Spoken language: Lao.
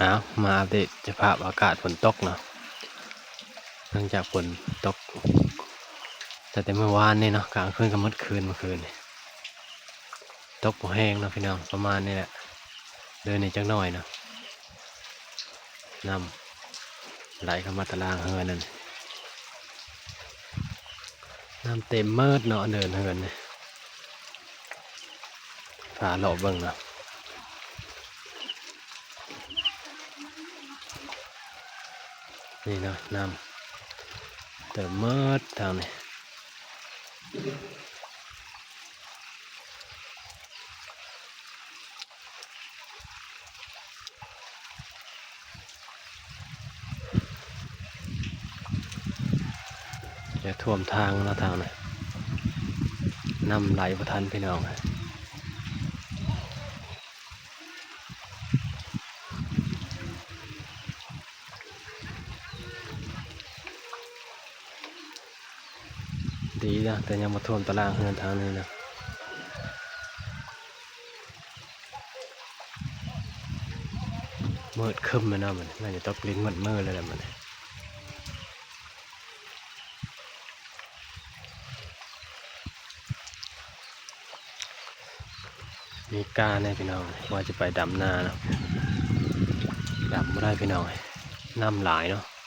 ອ້າວ ມາອັບເດດສະພາບອາກາດຝົນຕົກເນາະ. ຫຼັງຈາກຝົນຕົກຕັ້ງແຕ່ມື້ວານນີ້ເນາະ ກາງຄືນກໍໝົດຄືນ ເມື່ອຄືນນີ້ຕົກບໍ່ແຮງເນາະພີ່ນ້ອງ ປະມານນີ້ແຫຼະ ເດີນນີ້ຈັກໜ້ອຍເນາະ. ນ້ຳໄຫຼເຂົ້າມາຕາລ່າງເຮືອນນັ້ນ ນ້ຳເຕັມໝົດເນາະ ເດີນເຮືອນນີ້ ພາເລາະເບິ່ງເນາະ. ນີ້ເນາະ ນ້ຳເຕີມໝົດທາງນີ້ ຈະຖ້ວມທາງເນາະ ທາງນີ້ ນ້ຳໄຫຼບໍ່ທັນພີ່ນ້ອງ. ດີນະ ແຕ່ຍັງບໍ່ຖ້ວມຕາລ່າງເຮືອນທາງນີ້ນະ. ມືດຄຶ້ມແລ້ວເນາະ ມັນໜ້າຈະຕົກລິນໝົດມື້ແລ້ວແຫຼະ ມັນ ມີກ້າແດ່ພີ່ນ້ອງ ວ່າຈະໄປດຳນາເນາະ ດຳບໍ່ໄດ້ພີ່ນ້ອງ ນ້ຳຫຼາຍເນາະ.